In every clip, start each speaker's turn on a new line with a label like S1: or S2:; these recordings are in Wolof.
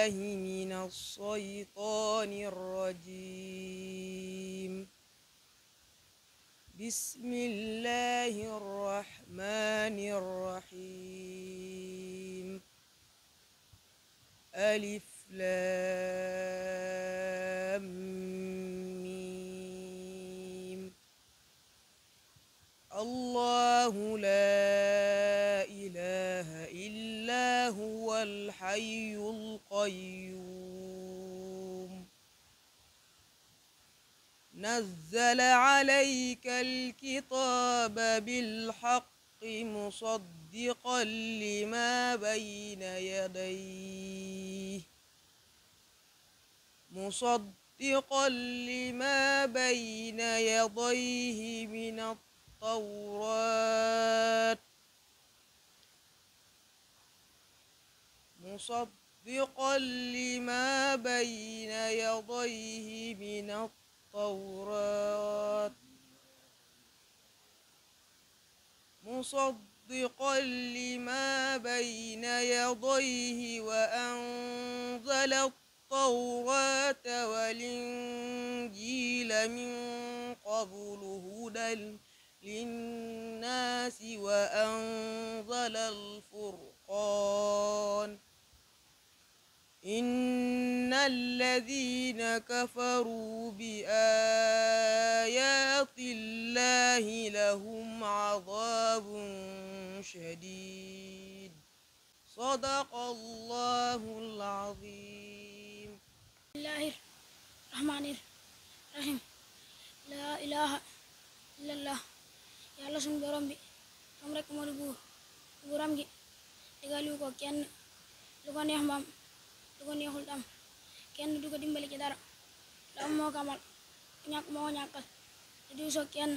S1: بالله من الشيطان الرجيم. بسم الله الرحمن الرحيم. ألف لام ميم. الله لا إله إلا هو الحي القيوم. نزل عليك الكتاب بالحق مصدقا لما بين يديه من التوراة مصدقا لما بين يديه وأنزل التوراة والإنجيل من قبل هدى للناس وأنزل الفرقان. إن الذين كفروا بآيات الله لهم عذاب شديد. صدق الله العظيم.
S2: بسم الله الرحمن الرحيم. لا إله إلا الله. yàlla suñu borom bi moom rek moo di buuram gi digaliwu ko kenn lu ko neex mbaam lu ko neexul tam kenn du ko dimbali ci dara la am moo ko amal ñàkk moo ñàkkal te du so kenn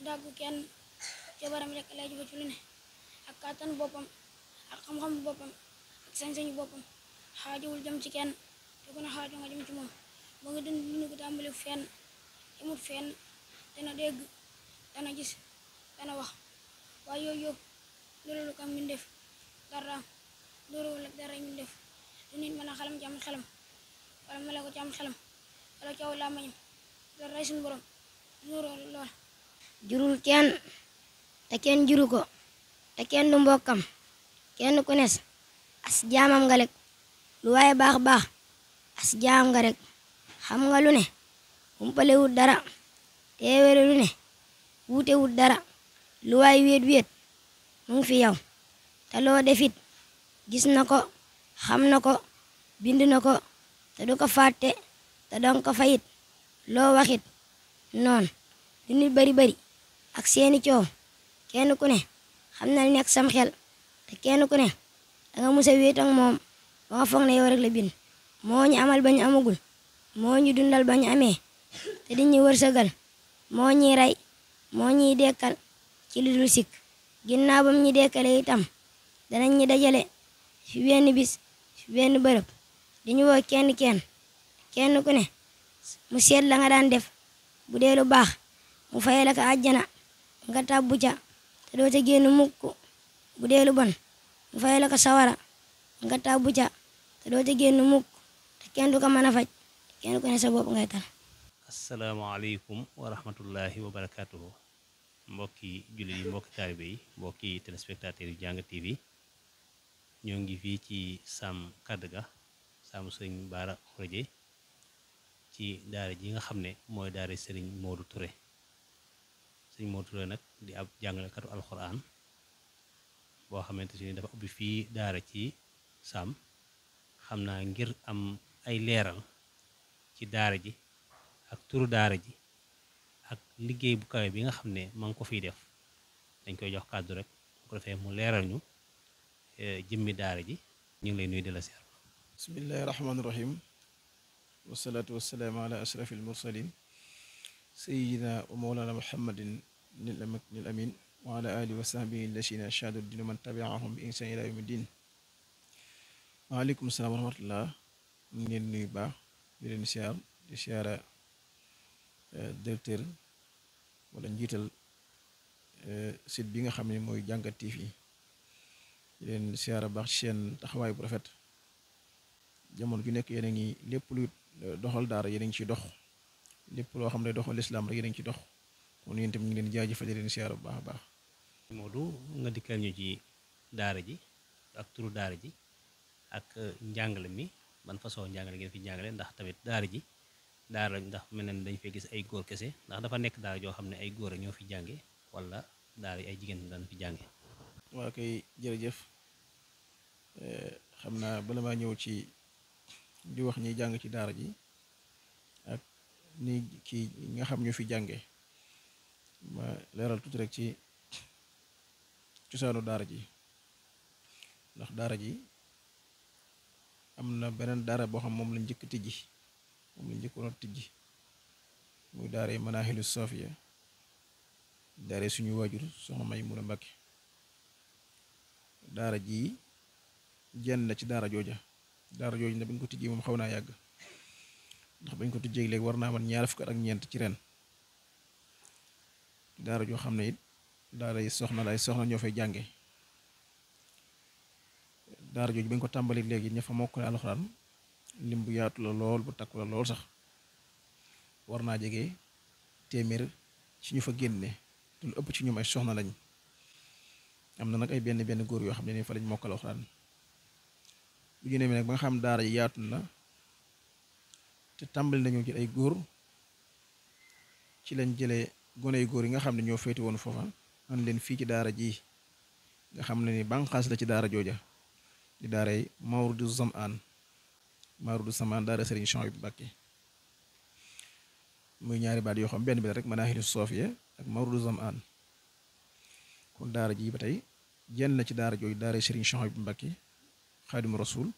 S2: dàggu kenn coobaram rek lay jëfe ci lu ne ak kàttanu boppam ak xam-xamu boppam ak sañ-sañu boppam xaajowul jëm ci kenn te ku ne xaaju nga jëm ci moom ba nga dund ko tàmbali fenn imut fenn dana dégg dana gis dana wax waaye yooyu yëpp loolu kam mbindeef dara loolu dara mbindeef du nit mën a xalam ci am xelam wala mele ko ci am xelam wala coow làmmiñam loolu rey suñu borom lool jurul kenn te kenn juru ko te kenn du mbokkam kenn ku nes as jaamam nga rek lu waaye baax baax as jaam nga rek xam nga lu ne umpalewut dara teewere lu ne wuutewut dara lu waay wéet wéet mu ngi fi yow te loo defit gis na ko xam na ko bind na ko te du ko fàtte te don ko fayit loo waxit noon lu nit bari bari ak seeni coow kenn ku ne xam na li nekk sam xel te kenn ku ne danga musa wéet ak moom ba nga foog ne yow rek la bind moo ñu amal bañ amagul moo ñu dundal bañ amee te di ñu wërsëgal moo ñuy rey moo ñuy dekkal ci lu dul sikk ginnaaw bam ñi dekkale itam danañ ñi dajale fi benn bis fi benn bërëb diñu woo kenn ku ne mu seet la nga daan def bu dee lu baax mu fayal la ko àjjana nga tàbbu ca te doo ca génn mukk bu dee lu bon mu fayal la ko sawara nga tàbbu ca te doo ca génn mukk te kenn du ko mën a faj kenn ku ne sa bopp ngay tal.
S3: asalaamaaleykum wa rahmatullahi wa barakaatuhu. mbokki jullit yi mbokki taalibe yi mbokki téléspectateurs yu Jàng TV ñoo ngi fii ci Sam Kadduga Sam sëriñ Bara Khourédié ci daara ji nga xam ne mooy daara sëriñ Modou Touré. sëriñ Modou Touré nag di ab jàngalekatu alxuraan boo xamante ni dafa ubbi fii daara ci Sam xam naa ngir am ay leeral ci daara ji ak turu daara ji ak liggéey bu kawe bi nga xam ne ma ngi ko fiy def dañ koy jox kàddu rek bu ko defee mu leeral ñu jëmmi daara ji ñu ngi lay nuyu di la seer.
S4: bismillahi rahmaani rahim wasalaatu wasalaamu ala ashrafil mursalin sayidina wa mawlana muhammadin nil amin wa ala alihi wa sahbihi allazina ashhadu dina man tabiahum bi ihsan ila yawmi din. waaleykum salaam wa rahmatullah ñu ngi leen nuyu baax di leen siyaar di siyaara directeur wala njiital site bi nga xam ne mooy Jàngat TV di leen siyaara baax ci seen taxawaay bu rafet jamono ju nekk yéen a ngi lépp lu doxal daara yéen a ngi ciy dox lépp loo xam ne doxal lislaam rek yéen a ngi ci dox kon yéen tamit ñu ngi leen jaajëfal di leen siyaara bu baax a baax.
S3: Modou nga dikkal ñu ci daara ji ak turu daara ji ak njàngale mi ban façon njàngale ngeen fi njàngale ndax tamit daara ji daara ndax mel na dañ fay gis ay góor kese ndax dafa nekk daara joo xam ne ay góor a ñoo fi jànge wala daara yi ay jigéen dañ fi jànge.
S4: waa kay jërëjëf xam naa bala maa ñëw ci di wax ñiy jàng ci daara ji ak ni kii nga xam ñoo fi jànge ma leeral tuuti rek ci cosaanu daara ji ndax daara ji am na beneen daara boo xam moom lañ njëkk tijji moom lañ njëkkoon a tijji muy daara Manaahilu Saafiya daara suñu waajur soxna Maymuna Mbàkke daara ji jenn la ci daara jooja ne bañ ko tijji moom xaw naa yàgg ndax bañ ko tijjee léegi war naa man 20 fukk ak ñeent ci ren daara joo xam ne it daara yi soxna ñoo fay jànge daara jooju bañ ko tàmbali léegi ña fa mokkale alxuraan lim bu yaatu la lool bu takku la lool sax war naa jege téeméer ci ñu fa génne te lu ëpp ci ñoom ay soxna lañ am na nag ay benn góor yoo xam ne ni fa lañ mokkal alxuraan bu ñu demee nag ba nga xam daara ji yaatu na te tàmbali nañu jël ay góor ci lañ jëlee gone yu góor yi nga xam ne ñoo féete woon foofa an leen fii ci daara ji nga xam ne ni bànqaas la ci daara jooja di daaray Mawridu Zamaan daara Serigne Souhaïbou Mbacké muy ñaari baat yoo xam benn bi la rek Manaahilu Saafiya ak Mawridu Zamaan kon daara ji ba tey jenn la ci daara jooju daara Serigne Souhaïbou Mbacké Xaadimu Rasuul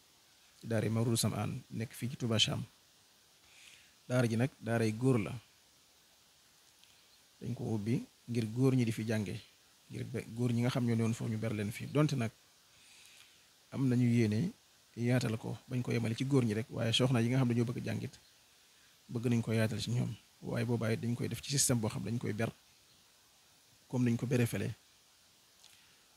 S4: ci daara Mawridu Zamaan nekk fii ci Touba Cham daara ji nag daaray góor la dañ ko ubbi ngir góor ñi di fi jànge ngir góor ñi nga xam ñoo ne woon foofu ñu ber leen fi donte nag am nañu yéene yaatal ko bañ ko yemale ci góor ñi rek waaye soxna yi nga xam dañoo bëgg jàngit bëgg nañ ko yaatal ci ñoom waaye boobaay dañ koy def ci système boo xam dañ koy ber comme nañ ko bere fele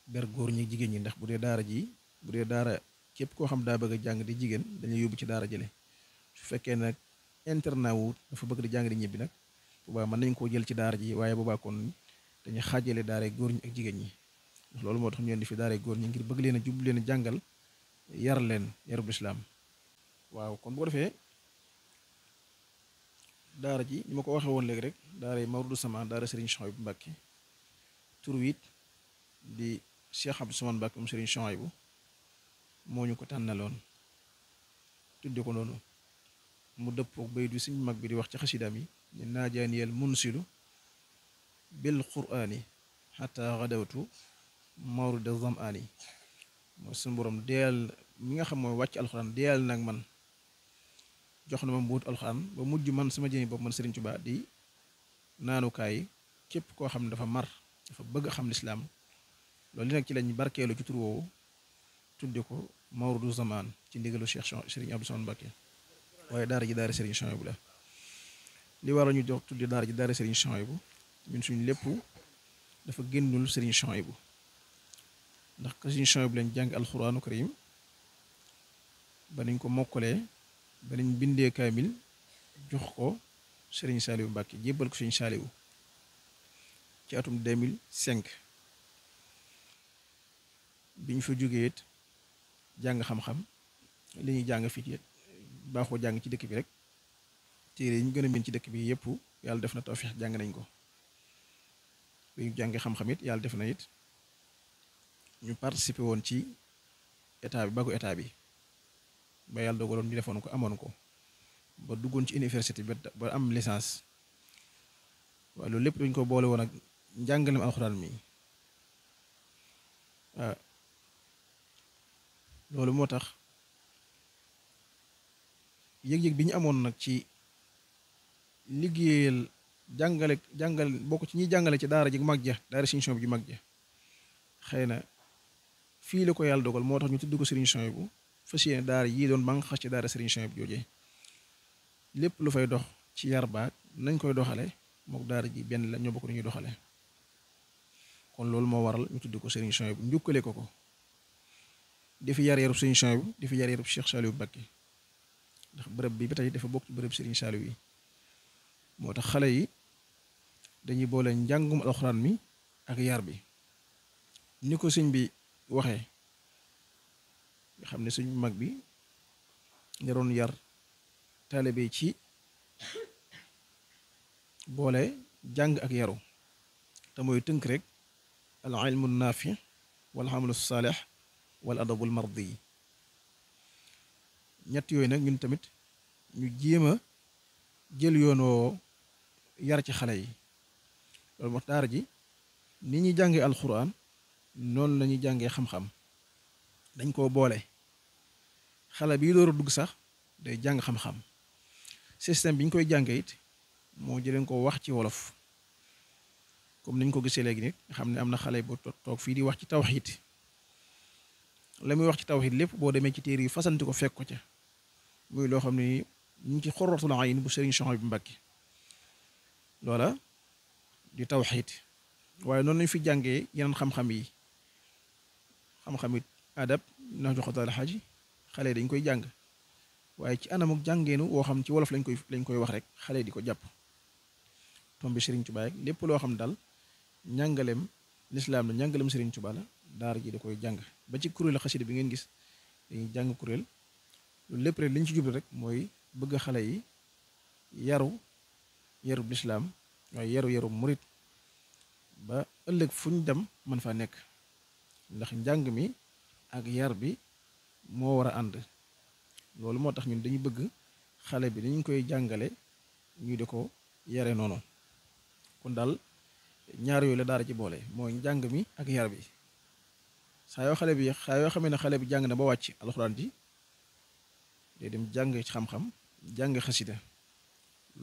S4: ber góor ñi jigéen ñi ndax bu dee daara képp koo xam daa bëgg a jàng di jigéen dañuy yóbbu ci daara jële su fekkee nag internat wu dafa bëgg di jàng di ñibbi nag boobaa mën nañ koo jël ci daara ji waaye boobaa kon dañuy xaajale daara góor ñi ak jigéen ñi ndax loolu moo tax ñu leen di fi daara góor ñi ngir bëgg leen a jublu leen a jàngal yar leen yarub lislaam waaw kon bu ko defee daara ji ni ma ko waxee woon léegi rek daara yi Mawridu Zamaan daara Serigne Souhaïbou Mbacké tur wi it di Cheikh Abdou Samane Mbacké moom Serigne Souhaïbou moo ñu ko tànnaloon tudde ko noonu mu dëppoo bayit bi suñu mag bi di wax ci xasidaam yi ne naajaaniyal munsilu bil quraani xataa gadawtu Mawrida Zamaani mooy suñu borom deel mi nga xam mooy wàcc alxuraan deel nag man jox na ma mbuut alxuraan ba mujj man sama jëmi bopp man Serigne Touba di naanukaay képp koo xam ne dafa mar dafa bëgg a xam lislaam loolu nag ci lañ barkeelu ci tur woowu tudde ko Mawridu Zamaan ci ndigalu Cheikh Serigne Abdou Samane Mbacké waaye daara ji daara Serigne Souhaïbou la li waral ñu jox tudde daara ji daara Serigne Souhaïbou ñun suñu lépp dafa génnul Serigne Souhaïbou ndax Serigne Souhaïbou lañ jàng alxuraanu karim ba nañ ko mokkalee ba nañ bindee kaamil jox ko Serigne Saliou Mbacké jébbal ko Serigne Saliou ci atum 2005 biñ fa jógee it jàng xam-xam li ñuy jàng fii ci baaxoo jàng ci dëkk bi rek téere yi ñu gën a miin ci dëkk bi yëpp yàlla def na tawfeex jàng nañ ko bi ñu jàngee xam-xam it yàlla def na it ñu participer woon ci état bi bagu état bi ba yàlla dogaloon ñu defoon ko amoon ko ba duggoon ci université bi ba am licence waaye loolu lépp dañ ko boole woon ak njàngalem alxuraan mi waaw loolu moo tax yëg-yëg bi ñu amoon nag ci liggéeyal jàngale bokk ci ñuy jàngale ci daara ji mag ja daara Serigne Souhaïbou ju mag ja xëy na fii la ko yàlla dogal moo tax ñu tudd ko Serigne Souhaïbou fas yéene daara yii doon ba nga xas ci daara Serigne Souhaïbou joojee lépp lu fay dox ci yar baat nañ koy doxale mook daara ji benn la ñoo bokk ñuy doxale kon loolu moo waral ñu tudd ko Serigne Souhaïbou njukkale ko di fi yar yarub Serigne Souhaïbou di fi yar yarub Cheikh Saliou Mbacké ndax bërëb bi ba tey dafa bokk ci bërëb Serigne Saliou yi moo tax xale yi dañuy boole njàngum alxuraan mi ak yar bi ni ko sëñ bi waxee nga xam ne suñ mag bi nga doon yar taalibe ci boole jàng ak yaru te mooy tënk rek al ilmu naafi wal amalu saalix wal adabul mardi ñett yooyu nag ñun tamit ñu jéem a jël yoon woo yar ci xale yi loolu moo daara ji ni ñuy jàngee alxuraan noonu la ñuy jàngee xam-xam dañ koo boole xale bi door a dugg sax day jàng xam-xam système bi ñu koy jàngee it moo jëleen ko wax ci wolof comme niñ ko gisee léegi nit nga xam ne am na xale bu toog fii di wax ci tawxiid la muy wax ci tawxiid lépp boo demee ci téere yi fasanti ko fekk ko ca muy loo xam ne ñu ngi ci xurratul ayn bu Sëriñ Souhaïbou Mbacké loola di tawxiid waaye noonu lañ fi jàngee yeneen xam-xam yi xam-xamit adab na jox daal xaji xale dañ koy jàng waaye ci anamuk jàngeenu woo xam ci wolof lañ koy wax rek xale di ko jàpp tombi Sëriñ Tuubaa rek lépp loo xam daal njàngaleem lislaam la njàngaleem Sëriñ Tuubaa la daara ji da koy jàng ba ci kuréel xasida bi ngeen gis dañuy jàng kuréel loolu lépp rek liñ ci jublu rek mooy bëgg xale yi yarub lislaam waaye yaru murit ba ëllëg fu ñu dem mën faa nekk ndax njàng mi ak yar bi moo war a ànd loolu moo tax ñun dañu bëgg xale bi dañu koy jàngale ñu di ko yare noonu kon daal ñaar yooyu la daara ci boole mooy njàng mi ak yar bi saa yoo xamee ne xale bi jàng na ba wàcc alxuraan ji day dem jàng xam-xam jàng xasida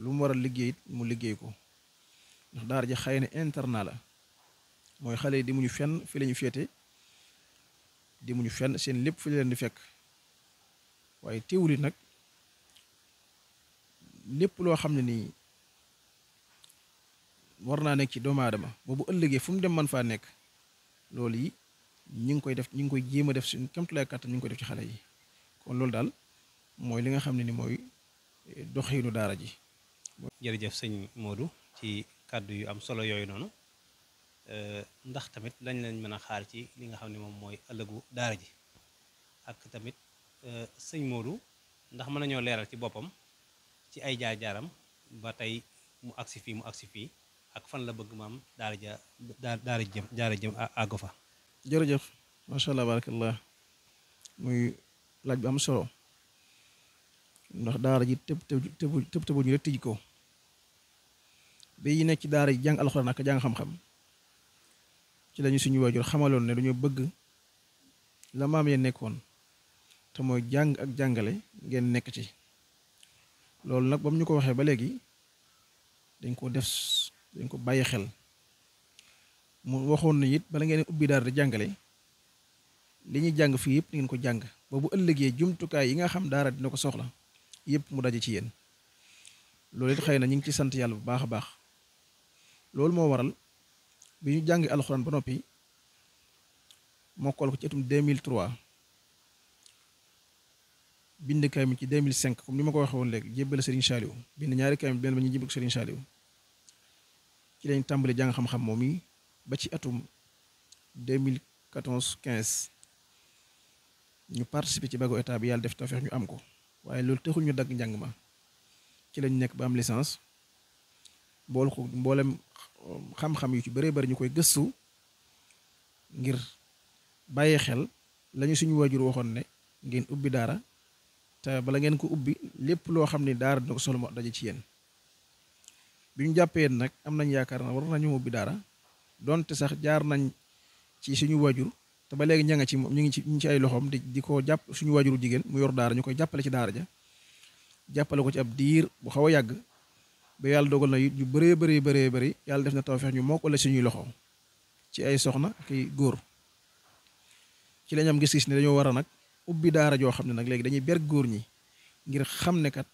S4: lu mu war a liggéey it mu liggéey ko ndax daara ji xëy na internat la mooy xale yi di muñu fenn fi la ñu féete di muñu fenn seen lépp fi leen di fekk waaye teewuli nag lépp loo xam ne nii war naa nekk ci doomu aadama boobu ëllëgee fu mu dem man faa nekk loolu yi ñu ngi koy def ñu ngi koy jéem a def suñu kéemtulaay kàttan ñu ngi koy def ci xale yi kon loolu daal mooy li nga xam ne ni mooy doxiinu daara ji.
S3: jërëjëf sëñ Modou ci kàddu yu am solo yooyu noonu ndax tamit lañ lañ mën a xaar ci li nga xam ne moom mooy ëllëgu daara ji ak tamit sëñ Modou ndax mën nañoo leeral ci boppam ci ay jaar-jaaram ba tey mu agsi fii ak fan la bëgg maam daara jëm àggu fa.
S4: jërëjëf macha allah barakallah muy laaj bu am solo ndax daara ji tëb ñu rek tëj ko ba yi nekk ci daara ji jàng alxuraan ak jàng xam-xam ci lañu suñu waajur xamaloon ne dañoo bëgg la maam ya nekkoon te mooy jàng ak jàngale ngeen nekk ci loolu nag ba mu ñu ko waxee ba léegi dañ ko bàyyi xel mu waxoon na it bala ngeen ubbi daara di jàngale li ñuy jàng fii yëpp di ngeen ko jàng ba bu ëllëgee jumtukaay yi nga xam daara dina ko soxla yëpp mu daje ci yéen loolu it xëy na ñu ngi ci sant yàlla bu baax a baax loolu moo waral bi ñu jàngi alxuraan ba noppi mokkal ko ci atum 2003 bind kaamil ci 2005 comme ni ma ko waxee woon léegi jébbal Serigne Saliou bind ñaari kaamil benn ba ñu jébbal ko Serigne Saliou ci lañ tàmbali jàng xam-xam moom yi ba ci atum 2014-15 ñu participer ci bagu état bi yàlla def tawfeex ñu am ko waaye loolu taxul ñu dagg njàng ma ci lañ nekk ba am licence bool ko mboolem xam-xam yu ci bëree bëri ñu koy gëstu ngir bàyyi xel lañu suñu waajur waxoon ne ngeen ubbi daara te bala ngeen ko ubbi lépp loo xam ne daara dina ko soxla moo daje ci yéen bi ñu jàppee nag am nañ yaakaar na war nañu ubbi daara donte sax jaar nañ ci suñu waajur te ba léegi ña nga ci moom ñu ngi ci ay loxoom di ko jàpp suñu waajuru jigéen mu yor daara ñu koy jàppale ci daara ja jàppale ko ci ab diir bu xaw a yàgg ba yàlla dogal na yu bëree bëri yàlla def na tawfeex ñu moo ko la suñuy loxo ci ay soxna ak ay góor ci lañ am gis-gis ne dañoo war a nag ubbi daara joo xam ne nag léegi dañuy ber góor ñi ngir xam ne kat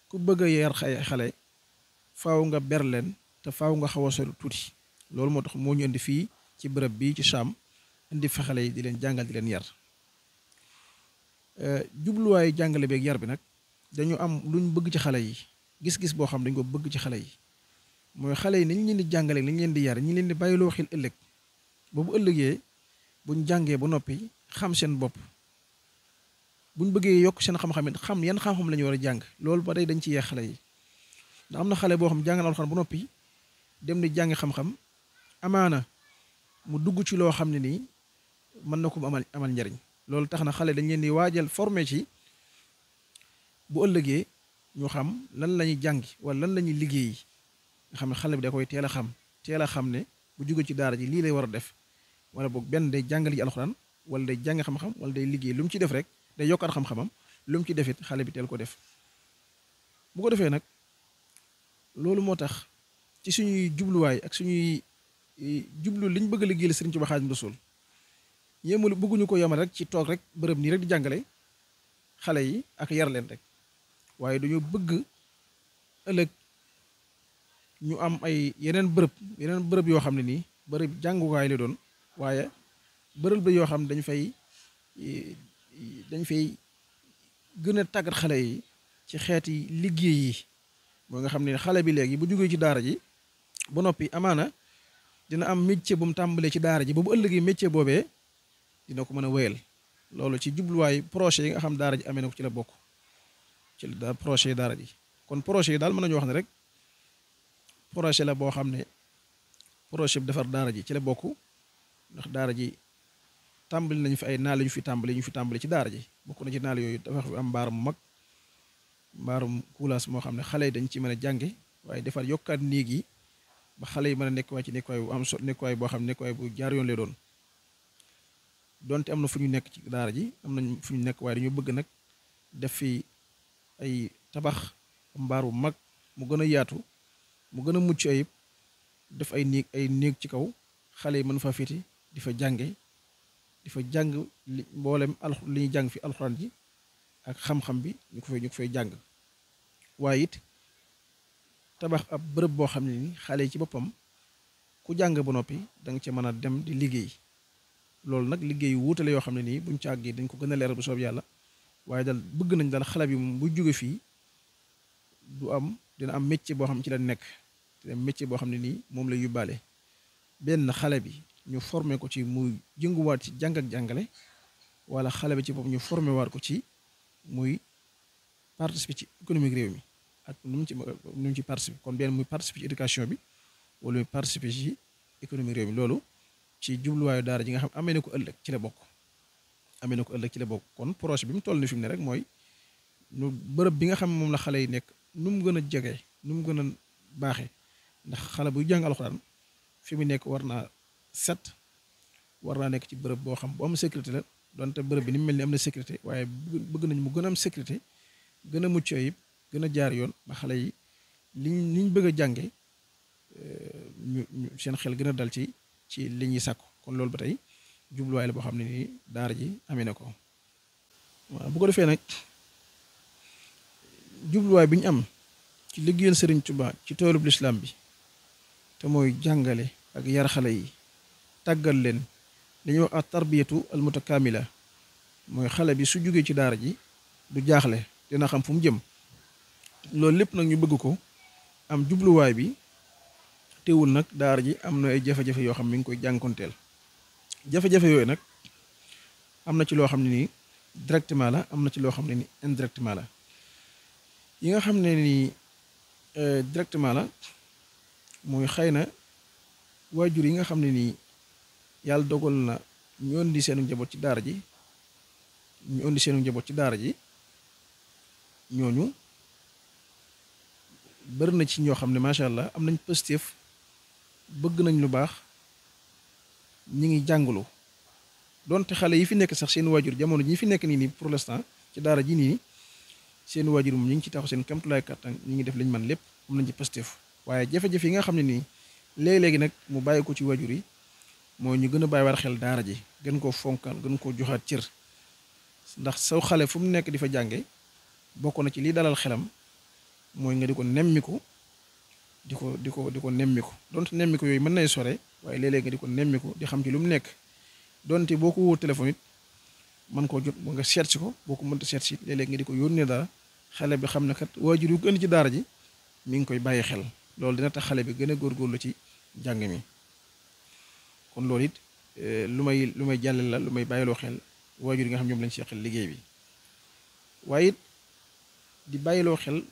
S4: ku bëgg a yar xale faaw nga ber leen te faaw nga xaw a sori tuuti loolu moo tax moo ñu indi fii ci bërëb bi ci Cham indi fa xale yi di leen jàngal di leen yar jubluwaayu jàngale beeg yar bi nag dañu am luñ bëgg ci xale yi gis-gis boo xam dañ ko bëgg ci xale yi mooy xale yi ni ñu leen di jàngale ni ñu leen di yar ñi leen di bàyyiloo xel ëllëg ba bu ëllëgee buñ jàngee ba noppi xam seen bopp buñ bëggee yokk seen xam-xam it xam yan xam-xam la ñu war a jàng loolu ba day dañ ci yee xale yi ndax am na xale boo xam jàng na alxuraan ba noppi dem di jàngi xam-xam amaana mu dugg ci loo xam ne nii mën na ko amal njariñ loolu tax na xale dañ leen di waajal formé ci bu ëllëgee ñu xam lan la ñuy jàngi wala lan la ñuy liggéey nga xam ne xale bi da koy teel a xam ne bu jóge ci daara ji lii lay war a def wala boog benn day jàngal ji alxuraan wala day jàng xam-xam wala day liggéey lu mu ci def rek day yokkaat xam-xamam lu mu ci defit xale bi teel ko def bu ko defee nag loolu moo tax ci suñuy jubluwaay ak suñuy jublu liñ bëgg a liggéeyal Sëriñ Tuubaa Xaadimu Rasuul yéemul bëgguñu ko yemal rek ci toog rek bërëb nii rek di jàngale xale yi ak yar leen rek waaye dañoo bëgg ëllëg ñu am ay yeneen bërëb yoo xam ne nii bërëb jàngukaay la doon waaye bërëb ba yoo xam ne dañ fay gën a tàggat xale yi ci xeeti liggéey yi moo nga xam ne xale bi léegi bu jógee ci daara ji ba noppi amaana dina am métier bu mu tàmbalee ci daara ji ba bu ëllëgee métier boobee dina ko mën a wéyal loolu ci jubluwaay projet yi nga xam daara ji amee na ko ci la bokk ci la projet yi daara ji kon projet yi daal mën nañu wax ne rek projet la boo xam ne projet bi defar daara ji ci la bokk ndax daara ji tàmbali nañu fi ay naal yu fi tàmbali ci daara ji bokk na ci naal yooyu dafa fi am mbaaram mu mag mbaarum kuulaas moo xam ne xale yi dañ ci mën a jànge waaye defar yokkaat néeg yi ba xale yi mën a nekkuwaay ci nekkuwaay bu am nekkuwaay boo xam ne nekkuwaay bu jaar yoon lay doon donte am na fu ñu nekk ci daara ji am nañ fu ñu nekk waaye dañu bëgg nag def fi ay tabax mbaar bu mag mu gën a yaatu mu gën a mucc ayib def ay néeg ci kaw xale yi mën fa féeti di fa jànge di fa jàng mboolem li ñuy jàng fi alxuraan ji ak xam-xam bi ñu ko fay jàng waaye it tabax ab bërëb boo xam ne ni xale yi ci boppam ku jàng ba noppi da nga ci mën a dem di liggéey loolu nag liggéey wuutale yoo xam ne nii buñ ci àggee dañ ko gën a leeral bu soob yàlla waaye daal bëgg nañ daal xale bi moom bu jóge fii dina am métier boo xam ne ci la nekk te métier boo xam ne nii moom lay yóbbaale benn xale bi ñu formé ko ci muy jënguwaat ci jàng ak jàngale wala xale bi ci bopp ñu formé waat ko ci muy participer ci économique réew mi ak nu mu ci participer kon benn muy participer ci éducation bi wala muy participer ci économique réew mi loolu ci jubluwaayu daara ji nga xam amee na ko ëllëg ci la bokk kon projet bi mu toll ni fi mu ne rek mooy nu bërëb bi nga xam moom la xale yi nekk nu mu gën a jege nu mu gën a baaxee ndax xale buy jàng alxuraan fi mu nekk war naa set war naa nekk ci bërëb boo xam bu am sécurité la donte bërëb bi ni mu mel ni am na sécurité waaye bëgg nañ mu gën a am sécurité gën a mucc ayib gën a jaar yoon ba xale yi liñ bëgg a jànge ñu seen xel gën a dal ci li ñuy sàkku kon loolu ba tey jubluwaay la boo xam ne nii daara ji amee na ko waaw bu ko defee nag jubluwaay bi ñu am ci liggéeyal Sëriñ Tuubaa ci toolub lislaam bi te mooy jàngale ak yar xale yi tàggal leen dañuy wax at tarbiyatu al mutakamila mooy xale bi su jógee ci daara ji du jaaxle dina xam fu mu jëm loolu lépp nag ñu bëgg ko am jubluwaay bi teewul nag daara ji am na ay jafe-jafe yoo xam mi ngi koy jànkonteel jafe-jafe yooyu nag am na ci loo xam ne nii directement la am na ci loo xam ne ni indirectement la yi nga xam ne nii directement la mooy xëy na waajur yi nga xam ne nii yàlla dogal na ñu indi seenu njaboot ci daara ji ñooñu bari na ci ñoo xam ne macha allah am nañ positif bëgg nañ lu baax ñi ngi jàngalu donte xale yi fi nekk sax seen waajur jamono ji fi nekk nii pour l'instant ci daara ji nii seen waajur moom ñu ngi ci taxaw seen kamtulaay kattan ñu ngi def liñ man lépp am nañ ci positif waaye jafe-jafe yi nga xam ne nii léegi-léegi nag mu bàyyi ko ci waajur yi mooy ñu gën a bàyyi war xel daara ji gën koo fonkal gën koo joxaat cër ndax saw xale fu mu nekk di fa jànge bokk na ci lii dalal xelam mooy nga di ko nemmiku di ko nemmiku donte nemmiku yooyu mën nay sore waaye léeg-léeg nga di ko nemmiku di xam ci lu mu nekk donte boo ko woo téléphone it mën koo jot nga seet si ko boo ko mënta seet si léeg-léeg nga di ko yónnee dara xale bi xam ne kat waajur yu gën ci daara ji mi ngi koy bàyyi xel loolu dina tax xale bi gën a góorgóorlu ci jàng mi kon loolu it lu may jàllale la lu may bàyyiloo xel waajur yi nga xam ñoom lañ seqal liggéey bi waaye it di bàyyiloo xel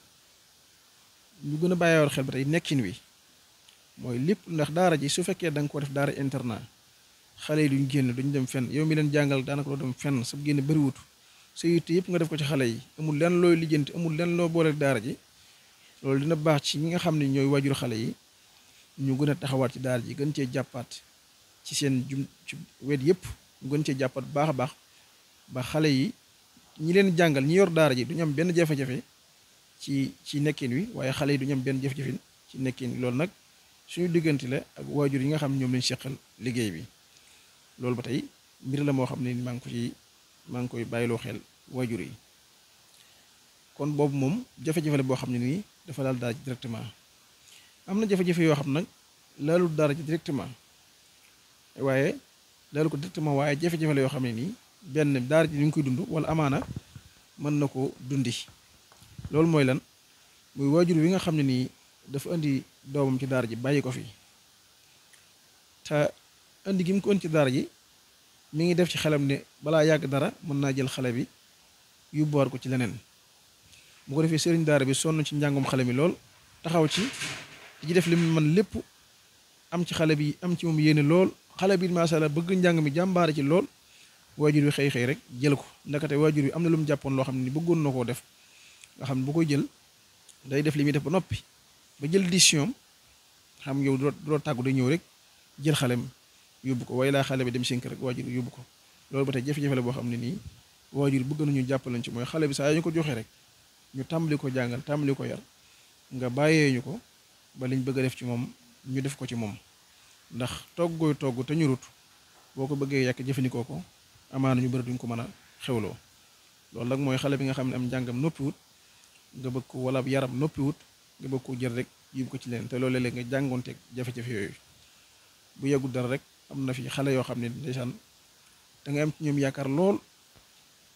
S4: ñu gën a bàyyiloo xel ba tey nekkin wi mooy lépp ndax daara ji su fekkee da nga ko def daara internat xale yi duñ génn duñ dem fenn yow mi leen jàngal daanaka doo dem fenn sa génn bëriwut sa yitte yëpp nga def ko ci xale yi amul lenn looy lijjanti amul lenn loo boole daara ji loolu dina baax ci ñi nga xam ne ñooy waajur xale yi ñu gën a taxawaat ci daara ji gën cee jàppaat ci seen ci wet yëpp ñu gën cee jàppaat bu baax a baax ba xale yi ñi leen jàngal ñi yor daara ji duñu am benn jafe-jafe ci nekkin wi waaye xale yi duñu am benn jafe-jafe ci nekkin wi loolu nag suñu diggante la ak waajur yi nga xam ne ñoom lañ seqal liggéey bi loolu ba tey mbir la moo xam ne maa ngi koy bàyyiloo xel waajur yi kon boobu moom jafe-jafe la boo xam ne nii dafa laal daara ji directement am na jafe-jafe yoo xam nag laalul daara ji directement waaye laalu ko directement waaye jafe-jafe la yoo xam ne nii benn daara ji ñu ngi koy dund wala amaana mën na ko dundi loolu mooy lan muy waajur wi nga xam ne nii dafa indi doomam ci daara ji bàyyi ko fi te indi gi mu ko indi ci daara ji mi ngi def ci xelam ne balaa yàgg dara mën naa jël xale bi yóbbuwaat ko ci leneen bu ko defee sëriñ daara bi sonn ci njàngum xale mi lool taxaw ci di def li mu mën lépp am ci xale bi am ci moom yéene lool xale bi macha allah bëgg njàng mi jàmbaare ci lool waajur wi xëy rek jël ko ndakate waajur wi am na lu mu jàppoon loo xam ne ni bëggoon na koo def nga xam ne bu koy jël day def li muy def ba noppi ba jël décision xam yow doo tàggu day ñëw rek jël xalem yóbbu ko waaye laa xale bi dem seen kër rek waajur yóbbu ko loolu ba tey jafe-jafe la boo xam ne nii waajur bëgg nañu jàppalañ ci mooy xale bi saa ñu ko joxee rek ñu tàmbali ko jàngal tàmbali ko yar nga bàyyee ñu ko ba liñ bëgg a def ci moom ñu def ko ci moom ndax toggooy togg te ñurut boo ko bëggee yàq jëfandikoo ko amaana ñu bëri duñ ko mën a xewloo loolu nag mooy xale bi nga xam ne am njàngam noppiwut nga bëgg ko wala yaram noppiwut nga bëgg ko jël rek yóbbu ko ci leen te loolu léeg nga jàngoonteeg jafe-jafe yooyu bu yàggul dara rek am na fi xale yoo xam ne ndeysaan da nga am ci ñoom yaakaar lool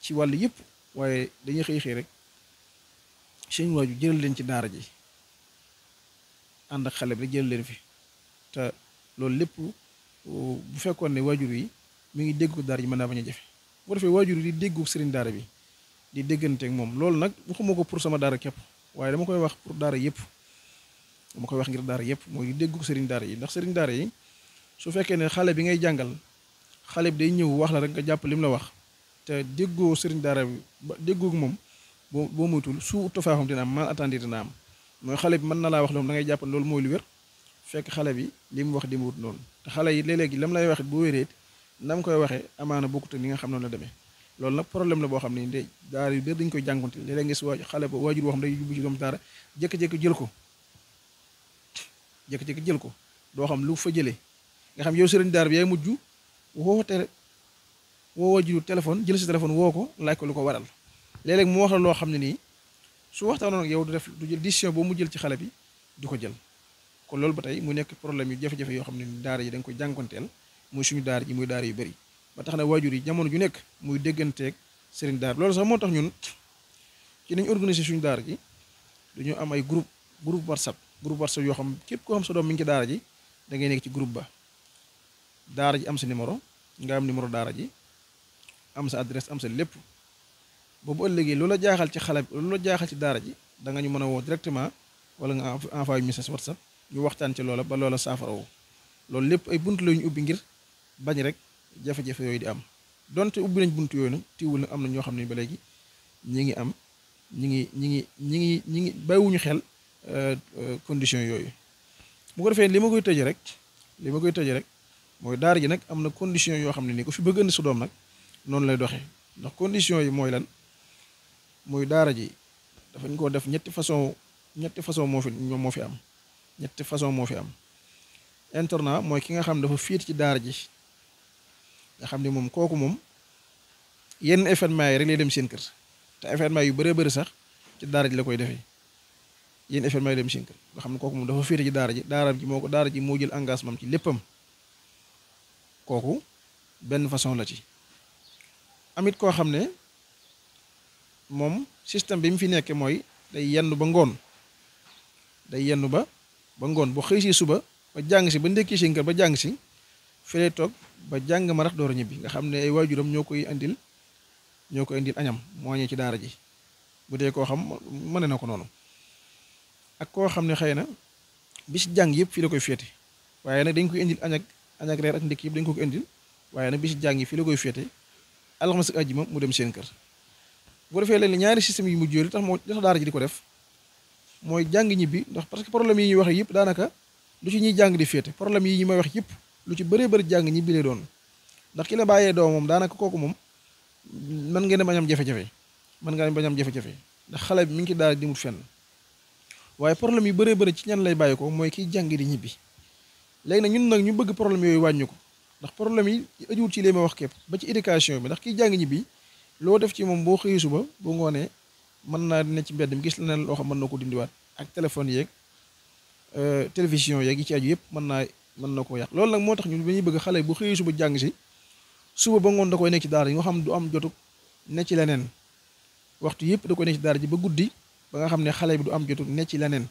S4: ci wàll yëpp waaye dañuy xëy rek seen waaju jëral leen ci daara ji ànd ak xale bi rek jëral leen fi te loolu lépp bu fekkoon ne waajur yi mi ngi dégg ko daara ji mën naa bañ a jafe bu defee waajur yi di déggu sëriñ daara bi di dégganteeg moom loolu nag waxuma ko pour sama daara képp waaye dama koy wax pour daara yëpp dama koy wax ngir daara yëpp mooy di déggu sëriñ daara yi ndax sëriñ daara yi su fekkee ne xale bi ngay jàngal xale bi day ñëw wax la rek nga jàpp lim la wax te déggoo sëriñ daara bi ba déggoo moom boo moytul su tofaaxam dina am mal attendre dina am mooy xale bi mën na laa wax loolu da ngay jàpp loolu mooy lu wér fekk xale bi li mu wax di mu wut noonu te xale yi léeg-léegi lam lay wax bu wéree na mu koy waxee amaana bokkut ak ni nga xam noonu la demee loolu nag problème la boo xam ne de daara yu bëri dañu koy jànkonte léeg-léeg nga si xale ba waajur boo xam day yóbbu ci doom daara jékki-jékki jël ko doo xam lu fa jëlee nga xam yow sëriñ daara bi yaay mujj woo waajuru téléphone jël si téléphone woo ko laaj ko lu ko waral léeg-léeg mu wax la loo xam ne nii su waxtaanoon ak yow du jël décision boo mu jël ci xale bi du ko jël kon loolu ba tey mu nekk problème yu jafe-jafe yoo xam ne daara yi da nga koy jànkonteel muy suñu daara ji muy daara yu bëri ba tax na waajur yi jamono ju nekk muy dégganteeg sëriñ daara loolu sax moo tax ñun ci nañ organiser suñu daara ji dañu am ay groupe whatsapp yoo xam képp koo xam sa doom mi ngi ci daara ji da ngay nekk ci groupe ba daara ji am sa numéro nga am numéro daara ji am sa adresse am sa lépp boobu ëllëgee loola jaaxal ci xale loola jaaxal ci daara ji da nga ñu mën a woo directement wala nga envoyé message whatsapp ñu waxtaan ci loola ba loola saafarawu loolu lépp ay bunt la ñu ubbi ngir bañ rek jafe-jafe yooyu di am donte ubbi nañ bunt yooyu nag tiiwul nag am na ñoo xam ne ba léegi ñi ngi bàyyiwuñu xel condition yooyu bu ko defee li ma koy tëje rek mooy daara ji nag am na condition yoo xam ne ni ko fi bëgg indi sa doom nag noonu lay doxee ndax condition yi mooy lan muy daara ji dafañ ko def ñetti façon moo fi am ñetti façon moo fi am internat mooy ki nga xam dafa fiit ci daara ji nga xam ne moom kooku moom yenn événement yi rek lay dem seen kër te événement yu bëree bëri sax ci daara ji la koy defee yenn événement yi dem seen kër nga xam ne kooku moom dafa fiite ci daara ji moo jël engagement ci léppam kooku benn façon la ci amit koo xam ne moom système bi mu fi nekkee mooy day yenn ba ngoon day yenn ba ngoon bu xëy si suba ba jàng si ba ndekki si kër ba jàng si fële toog ba jàng ma rax door a ñibbi nga xam ne ay waajuram ñoo koy indil añam moo ñëw ci daara ji bu dee koo xam mën na ko noonu ak koo xam ne xëy na bis jàng yëpp fii la koy féete waaye nag dañ koy indil añ ak reer ak ndekki yëpp dañ ko indil waaye nag bis jàng yi fii la koy féete alxames ak àjjuma mu dem seen kër bu defee léegi ñaari système yi mu jóori tax daara ji di ko def mooy jàng ñibbi ndax parce que problème yi ñuy wax yëpp daanaka lu ci ñuy jàng di féete problème yi ñu may wax yëpp lu ci bëree bëri jàng ñibbi lay doon ndax ki la bàyyee doom moom daanaka kooku moom mën ngeen a bañ am jafe-jafe ndax xale bi mi ngi ci daara dimut fenn waaye problème yu bëree bëri ci ñan lay bàyyi ko mooy kiy jàng di ñibbi léegi nag ñun nag ñu bëgg problème yooyu wàññi ko ndax problème yi ajuwul ci li ma wax képp ba ci éducation bi ndax kiy jàng ñibbi loo def ci moom boo xëyee suba bu ngoonee mën naa ne ci mbedd mi gis leneen loo xam mën na ko dindiwaat ak téléphone yeeg télévision yeeg yi ci aju yëpp mën na koo yàq loolu nag moo tax ñun dañuy bëgg xale bu xëyee suba jàng si suba ba ngoon da koy nekk ci daara yi nga xam du am jotuk ne ci leneen waxtu yëpp da koy nekk ci daara ji ba guddi ba nga xam ne xale bi du am jotuk ne ci leneen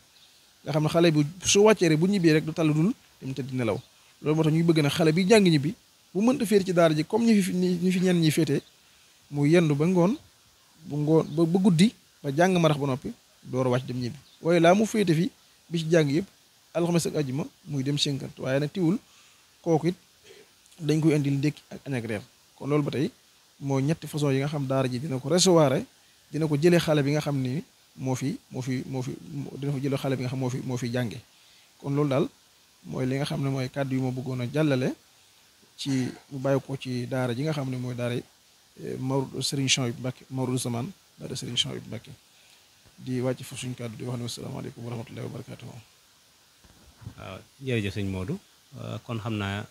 S4: nga xam ne xale bi su wàccee rek bu ñibbee rek du tallu dul dem tëdd nelaw loolu moo tax ñuy bëgg na xale bi jàng ñibbi bu mënta féete ci daara ji comme ñi fi ñenn ñi féete mu yendu ba ngoon ba guddi ba jàng marax ba noppi door a wàcc dem ñibbi waaye laa mu féete fi bi ci jàng yëpp alxames ak àjjuma muy dem sénkant waaye nag tiwul kooku it dañ koy indil ndékki ak añ ak reer kon loolu ba tey moo ñetti façon yi nga xam daara ji dina ko recevoir dina ko jëlee xale bi nga xam ni moo fi dina ko jëlee xale bi nga xam moo fi jànge kon loolu daal mooy li nga xam ne mooy kàddu yu ma bëggoon a jàllale ci mu bàyyi ko ci daara ji nga xam ne mooy daara Maodo Serigne Chouaïbou Mbacké Maodo Zaman daara Serigne Chouaïbou Mbacké di wàcc fa suñu kàddu di wax ne asalaamaaleykum wa rahmatullahi wa barakatuh.
S3: waaw jërëjëf sëñ Modou kon xam naa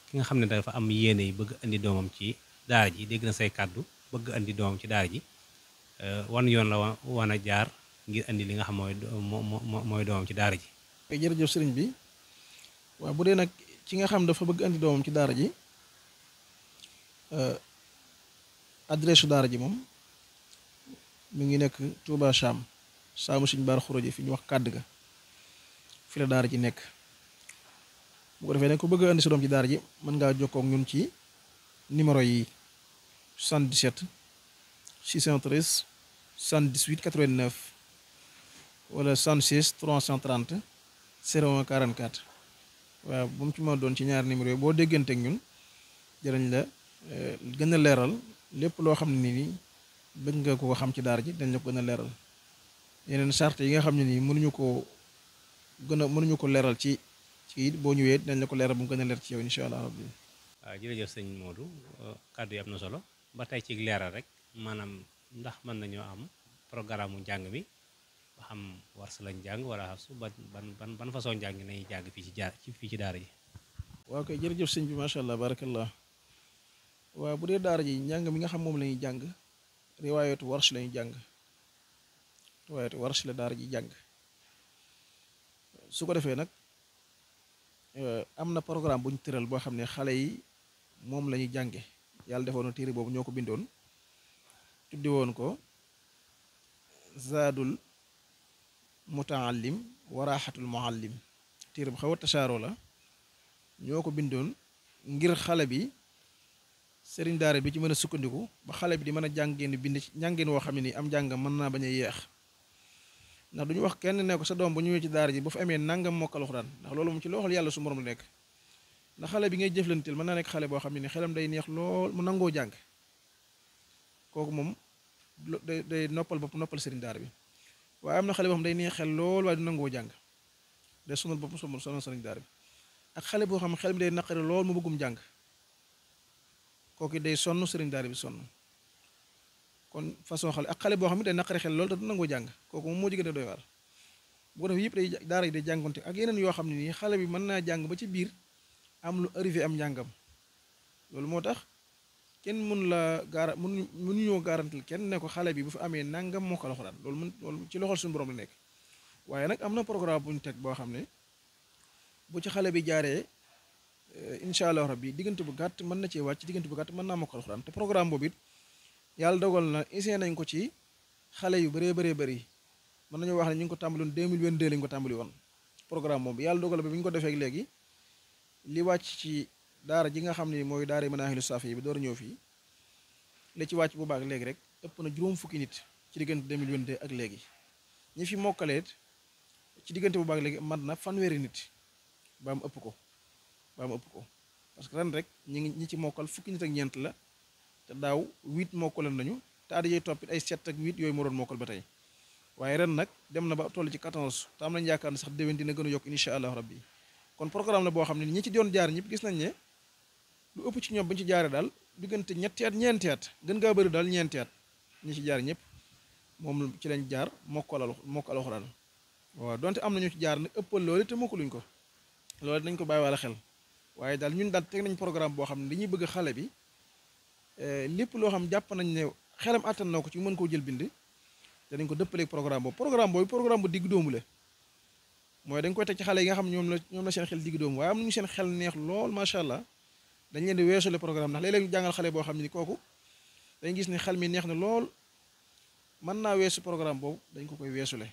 S3: ki nga xam ne dafa am yéene yi bëgg andi doomam ci daara ji dégg na say kàddu bëgg andi doomam ci daara ji wan yoon la wan a jaar ngir andi li nga xam mooy doomam ci daara ji.
S4: jërëjëf sëriñ bi waaw bu dee nag ci nga xam dafa bëgg andi doomam ci daara ji adresse daara ji moom mu ngi nekk Touba Cham saamu suñu baar xuróoji fi ñu wax kàdd ga fi la daara ji nekk bu ko defee nag ku bëgg andi sa doom ci daara ji mën ngaa jokkoo ak ñun ci numéro yi 77 613 78 89 wala 76 330 01 44 waaw bu mu ci ma doon ci ñaari numéro yi boo déggante ak ñun jërëñ la gën a leeral lépp loo xam ne nii bëgg nga ko xam ci daara ji dañ la ko gën a leeral yeneen charte yi nga xam ne nii mënuñu ko leeral ci it boo ñëwee dañ la ko leeral bu mu gën a leer ci yow incha allah rabbi.
S3: waaw jërëjëf sëñ Modou kàddu yi am na solo ba tey ci leeral rek maanaam ndax mën nañoo am programme mu njàng mi ba xam warsa lañ jàng wala su ban façon njàng nañuy jàng fii ci daara ji.
S4: waaw kay jërëjëf sëñ bi macha allah barakallah waaw bu dee daara ji njàng mi nga xam moom la ñuy jàng riwaayatu warsh la ñuy jàng riwaayatu warsh la daara ji jàng su ko defee nag am na programme bu ñu tëral boo xam ne xale yi moom la ñuy jànge yàlla defoon na téere boobu ñoo ko bindoon tuddi woon ko zaadul mutaallim waraaxatul muallim téere bu xaw a tasaaroo la ñoo ko bindoon ngir xale bi sëriñ daara bi ci mën a sukkandiku ba xale bi di mën a jàngeen bind ci njàngeen woo xam ne nii am njàngam mën naa bañ a yeex ndax duñu wax kenn ne ko sa doom bu ñëwee ci daara ji bu fi amee nangam mokkal alxuraan ndax loolu moom ci loxol yàlla su borom la nekk ndax xale bi ngay jëflanteel mën naa nekk xale boo xam ne ni xelam day neex lool mu nangoo jàng kooku moom day noppal bopp noppal sëriñ daara bi waaye am na xale boo xam day neex xel lool waaye du nangoo jàng day sonal bopp sonal sëriñ daara bi ak xale boo xam xel bi day naqari lool mu bëggum jàng kooku day sonn sëriñ daara bi sonn kon façon xale ak xale boo xam ne day naqari xel lool te du nangoo jàng kooku moom moo jigéen doy waar bu ko def yëpp day daara yi day jàngonte ak yeneen yoo xam ne nii xale bi mën naa jàng ba ci biir am lu arrivé am njàngam loolu moo tax kenn mënuñoo garantil kenn ne ko xale bi bu fi amee nangam moo ko alxuraan loolu ci loxol suñu borom la nekk waaye nag am na programme bu ñu teg boo xam ne bu ci xale bi jaaree incha allah rabbi diggante bu gàtt mën na cee wàcc diggante bu gàtt mën naa moo ko alxuraan te programme boobu it yàlla dogal na essayé nañ ko ci xale yu bëree bëri mën nañu wax ne ñu ngi ko tàmbali woon 2022 lañ ko tàmbali woon programme moom yàlla dogal ba bi ñu ko defee léegi li wàcc ci daara ji nga xam ne mooy daara Manaahilu Saafi bi door ñëw fii li ci wàcc bu baax léegi rek ëpp na juróom fukki nit ci diggante 2022 ak léegi ñi fi mokkaleet ci diggante bu baax léegi mat na fanweeri nit ba mu ëpp ko parce que ren rek ñi ci mokkal fukki nit ak ñeent la te daaw 8 mokkaloon nañu te at yee toppit ay 7 ak 8 yooyu moo doon mokkal ba tey waaye ren nag dem na ba toll ci 14 te am nañu yaakaar ne sax déwén dina gën a yokk incha allah rabbi kon programme la boo xam ne ñi ci doon jaar ñëpp gis nañ ne lu ëpp ci ñoom bu ñu ci jaaree daal diggante ñetti at ñeenti at gën ngaa bëri daal ñeenti at ñi ci jaar ñëpp moom ci lañ jaar mokkal alxuraan waaw donte am nañu ci jaar nag ëppal loolu te mokkaluñ ko loolu dañ ko bàyyi wala xel waaye daal ñun daal teg nañ programme boo xam ne dañuy bëgg xale bi lépp loo xam jàpp nañ ne xelam attan na ko ci mën koo jël bind danañ ko dëppaleeg programme programme bu digg dóomu la mooy dañ koy teg ci xale yi nga xam ñoom la seen xel digg dóomu waaye am nañu seen xel neex lool macha allah dañ leen di weesule programme ndax léeg-léeg ñu jàngal xale boo xam ne kooku dañ gis ne xel mi neex na lool mën naa weesu programme boobu dañ ko koy weesule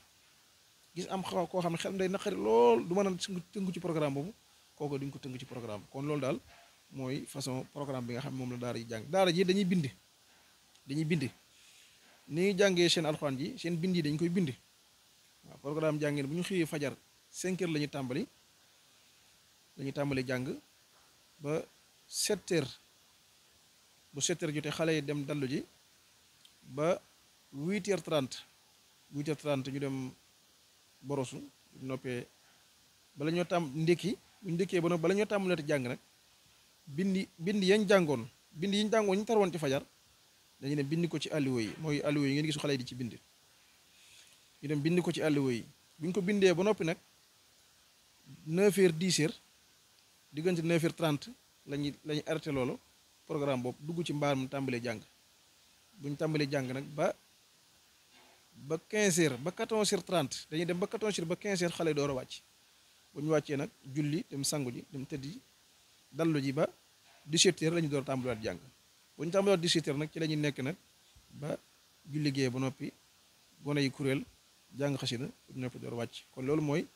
S4: gis am koo xam ne xel day naqari lool du mën a tënku ci programme boobu kooku duñ ko tënk ci programme kon loolu daal mooy façon programme bi nga xam ne moom la daara ji jàng daara ji dañuy bind ni ñuy jàngee seen alxuraan ji seen bind yi dañ koy bind waaw programme jàngeen bu ñu xëyee fajar 5 heures la ñuy tàmbali jàng ba 7 heures bu 7 heures jotee xale yi dem dallu ji ba 8h30 ñu dem borosu noppee bala ñoo ndékki bu ñu ndékkee ba noppi bala ñoo tàmbalati jàng nag bind yi ñu tarwoon ci fajar dañu dem bind ko ci alluwa yi mooy alluwa yi ngeen gisu xale yi di ci bind ñu dem bind ko ci alluwa yi bu ñu ko bindee ba noppi nag 9h 10h diggante 9h30 lañuy arrêté loolu programme boobu dugg ci mbaar mu tàmbalee jàng bu ñu tàmbalee jàng nag ba 15h ba 14h30 dañuy dem ba 14h ba 15h xale door a wàcc bu ñu wàccee nag julli dem sangu ji dem tëddi dallu ji ba 17h la ñu door a tàmbaliwaat jàng bu ñu tàmbaliwaat 17h nag ci la ñuy nekk nag ba julli gee ba noppi gone yi kuréel jàng xasida bu noppi door a wàcc kon loolu mooy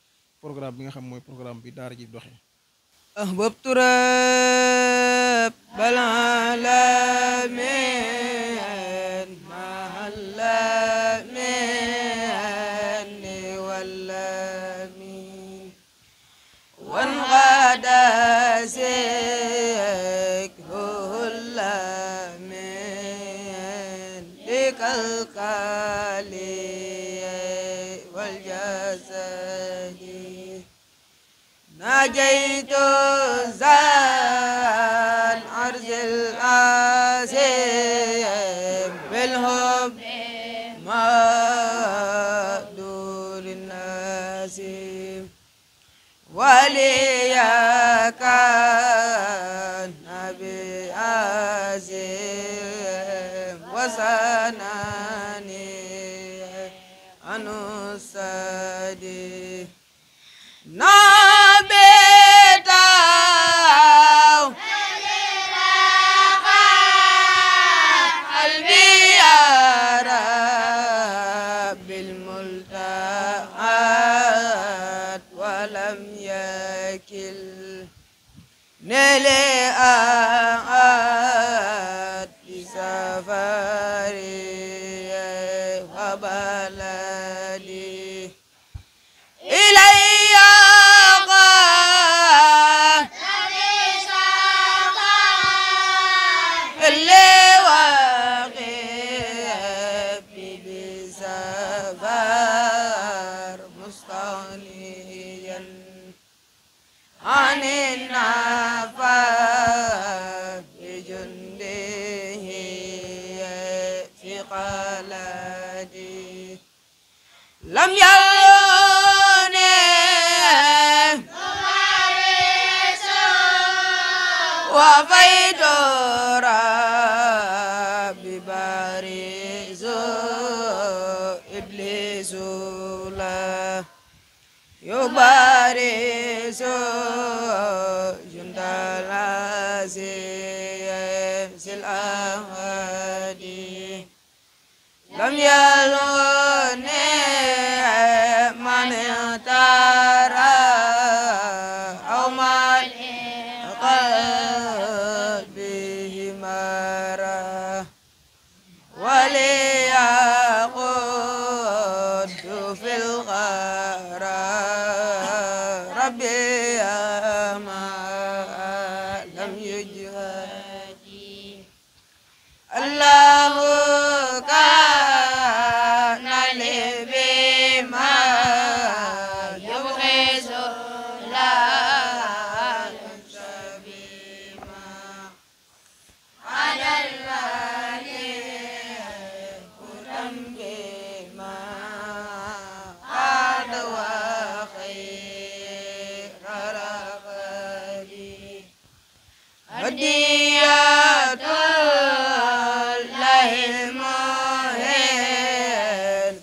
S4: programme bi nga xam mooy programme bi daara ji doxee.
S1: أحببت رب العالمين مع اللامين واللامين وانغادى سكره اللامين لك الكالي والجسد ناجيت زال عرض العظيم بالحب ما دور الناسم وليا كان بعزيم وسناني أنصدي نيلي أعاد لسفري وبلدي إلي قاد اللي واقف بسفر مستغنيا عن النفاق بجنده في قلدي لم يلوني وفيت ربي بارز إبليس لا يبارز جند العزيز الأهدي لم يلوني من اختار أو من قلبه مرة وليقود في الغرام ربي ما لم يجهد الله كان لي بما يبغي لا ينسى بما على الملك قدم بما عاد وخير رغدي هدية الله المهين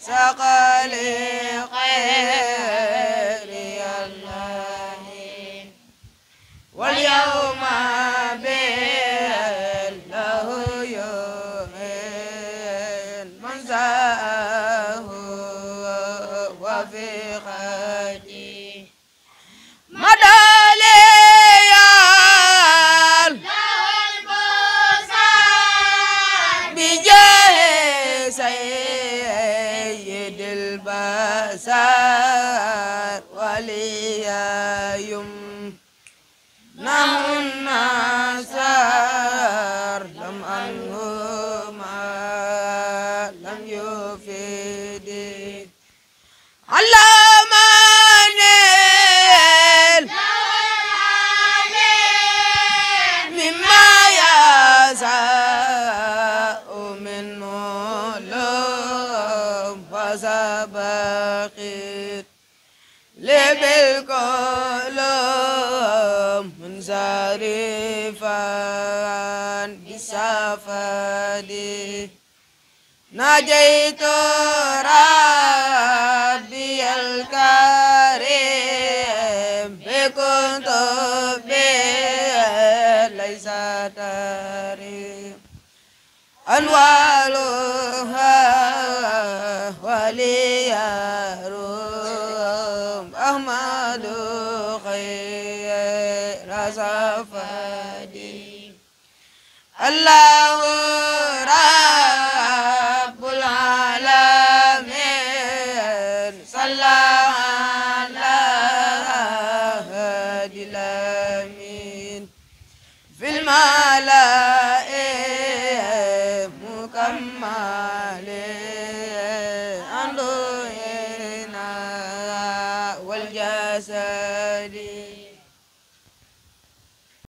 S1: سقل خير الله واليوم له يومين من زاه وفي خدي مدى سيد البشر وليا يمنع النصر لم أنهما لم يفيد على من مما يساء من وسبقت لبالقلوب منصرفا بسفدي نجيت ربي الكريم بكنت ليس تريم أنوالها وليروم أحمد خير صفدي الله رب العالمين صلى على هادي الأمين في الملائكة مكمل والجسد